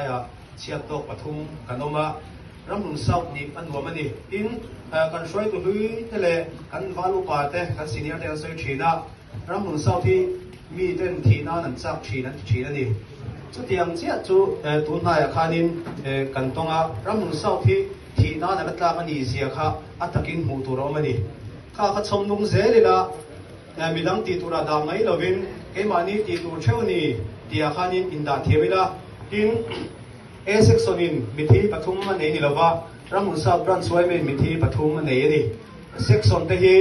Laiah chhiat tawk pathum kan awm a, Ramhlun South nih a nuam a ni. Tin, kan hruaitu hlui te leh kan val upa te, kan senior te an sawi thin a, Ramhlun South hi mi ten thih nan an chak thin an ti thin a ni. Chutiang chiah chu tun hnaiah khanin kan tawng a, Ramhlun South hi thih nan a la tlak a nih zia kha a takin hmuh tur a awm a ni. Kha kha chhawm nung zel ila. Midang tih turah dah mai lovin keimahni tih tur theuh ni tihah khanin indah thiam ila. Tin, A section-in mithi pathum a nei ni lova, Ramhmun South Branch YMA-in mithi pathum a nei a ni. Section te hi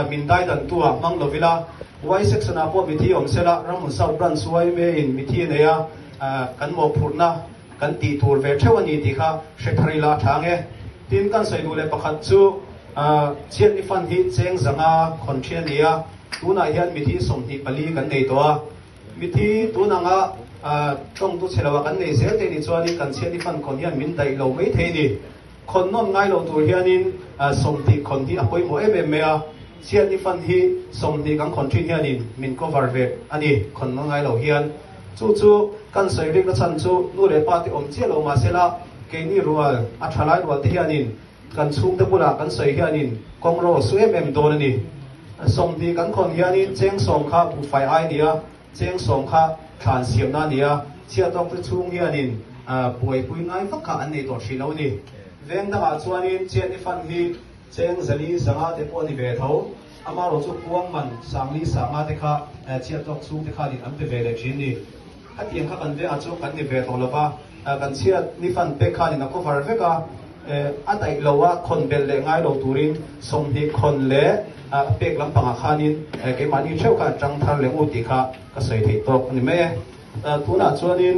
min daidantu-ah hmang lo ila, Y section-ah pawh mithi awm sela, Ramhmun South Branch YMA-in mithi a nei a, kan mawhphurhna kan tih tur ve theuh a ni tih kha hre thar ila a tha ang e. Tin, kan sawi duh leh pakhat chu Chhiatni Fund hi cheng zanga khawn thi a ni a, tunah hian mithi 24 kan nei tawh a. Mithi tun anga tawngtu chhe loah kan nei zel te ni chuanin kan Chhiatni Fund khawn hian min daih lo mai thei a ni. Khawn nawn ngai lo tur hianin 20 khawn hi a pawimawh em em mai a, Chhiatni Fund hi 20 kan khawn thin hianin min cover ve a ni, khawn nawn ngai lo hian. Chu chu kan sawi rikna chhan chu nu leh pa te awm chiah lo mahsela keini rual a thalai rual te hianin kan chhungte bulah kan sawi hianin kawng ro a su em em dawn a ni. 20 kan khawn hianin cheng sawm kha buhfai ai a ni a, cheng sawm kha thlan siamna a ni a, chhiatawk te chhung hianin buaipui ngai vak kha an nei tawh thin lo a ni. Veng dangah chuanin chhiatni fund hi cheng zali zanga te pawh a ni ve tho. Amaherawh chu kuang man sangli sanga te kha chhiat tawk chhung te khanin an pe ve leh thin ni. Khatiang kha kan vengah chuan kan ni ve tawh lova, kan chhiat ni fan pek khanin a cover vek a, a daih lo a, khawn belh leh ngai lo turin 20 khawn leh a pek lampangah khanin keimahni theuh kha an tang thar leh u tih kha ka sawi theih tawk a ni mai e. Tunah chuanin.